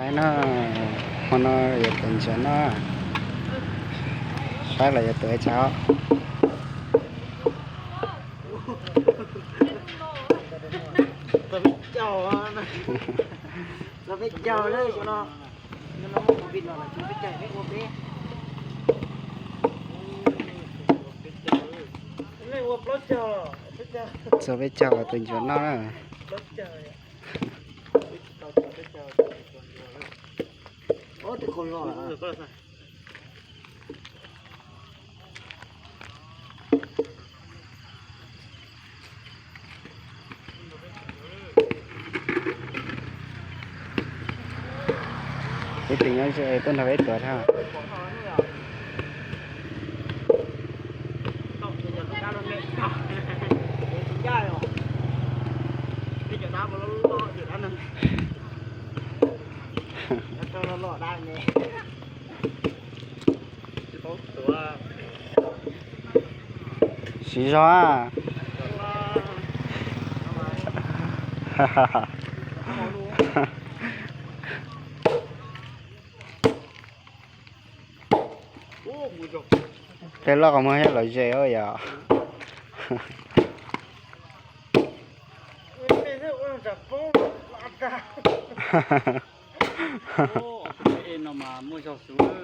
No, hmo no yuav tuav ntsuag noj, saib los yuav tuav ib tsab. Txog peb caug tuav ntsuag noj na. Peb tus nyob ze tuaj nrog peb tuav thiab. Siv zog. Tej loj qhov muag yog lom zem yom.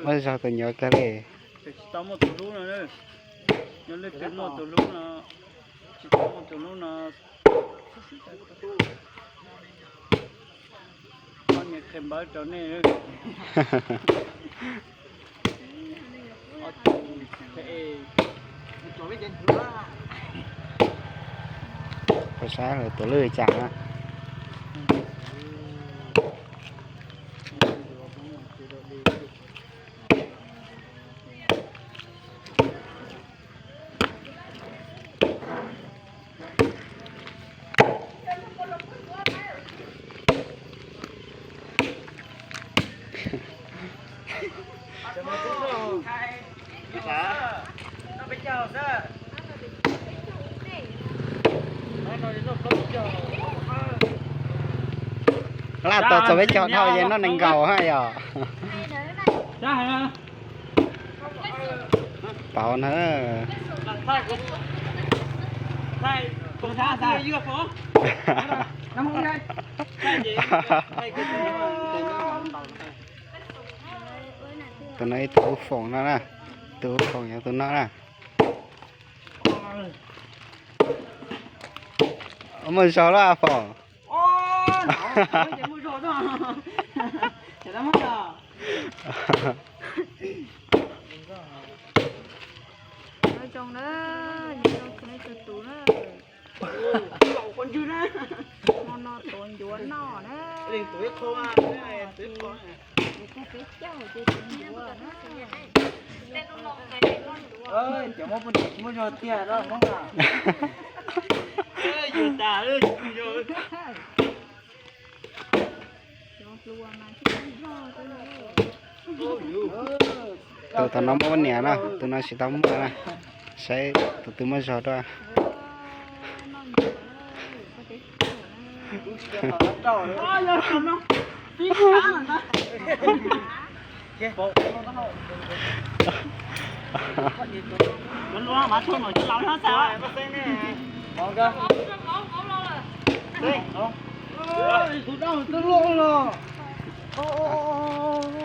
Muaj zog tus nyuam kawg li. Tsis tau muaj tus hlub no, nyob lwm tus muaj tus hlub no, tsis tau muaj tus hlub no. Koj niam qhia npawb rau nej. Peb saib lawv tuav lwj cas na. Laj tau txog peb caug dhau ces noj nees nkaum ha yom. Pauv na. Tus no ib tug hub foom no na, tus hub foom yog tus no na. Muaj zog lawm foom. Nyob zoo na, nyob zoo txhua leej txhua tus na. Hmo no tuav ncuav noj na. Ces tag peb caug ces tuav ncuav na. Cov muaj poj niam tsis muaj zog tiag no Hmoob a. Tus thaum no muaj poj niam na, tus no tsis tau muaj na. Saib tus twg muaj zog dua.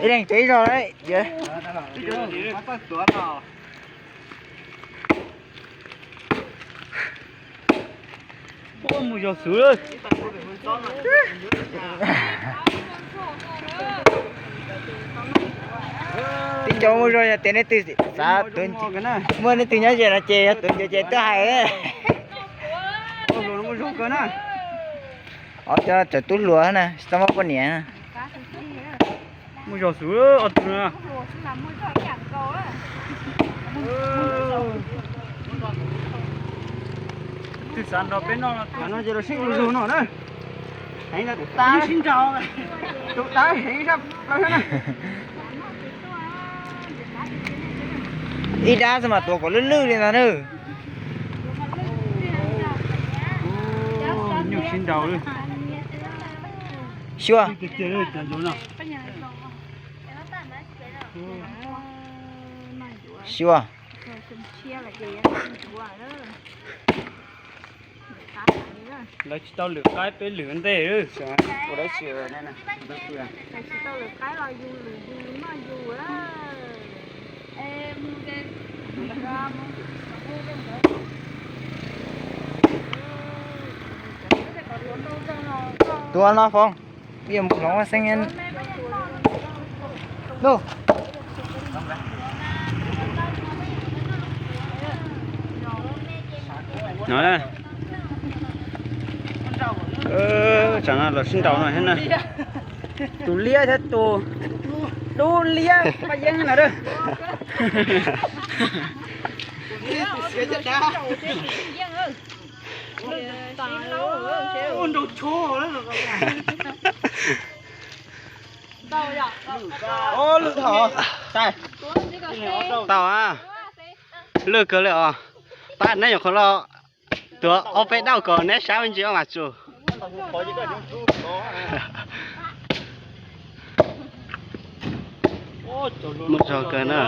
Ib leeg tuav ib zaug. Mus zog xwb. Tib co muaj zog yog tias nej twg xav, muaj nej twg nyob ze no ces yog tuav ncuav ces tuaj hais. Ob cov tseem tub hluas na, tsis tau muaj poj niam. Muaj zog xwb ob tug na. Twb xav nrog peb noj no. Tus no ces los sib ua zog no na. Heev tus tab, tus tab heev sab plaws na. Ib dab xwb mas tuav kom lwj lwj li ntag na. Nyuj sib nraus li. Xyuas. Xyuas. Lawv tsis tau lwm qaib peb lwm ntej. Tuav no Foom, ib mus hloov xeeb. No, tsam no los sib nraus no thiab na. Tus liab thiab tus dub liab paj yeeb no. Tau a, lwj kawg li os. Tab neb nyuam qhuav los tuav ob peb dauj kom neb saib me ntsis ob mas tsus. Muaj zog kawg na.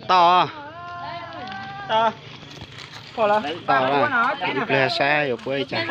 Tau, tau, ib pliag saib yuav puab li cas.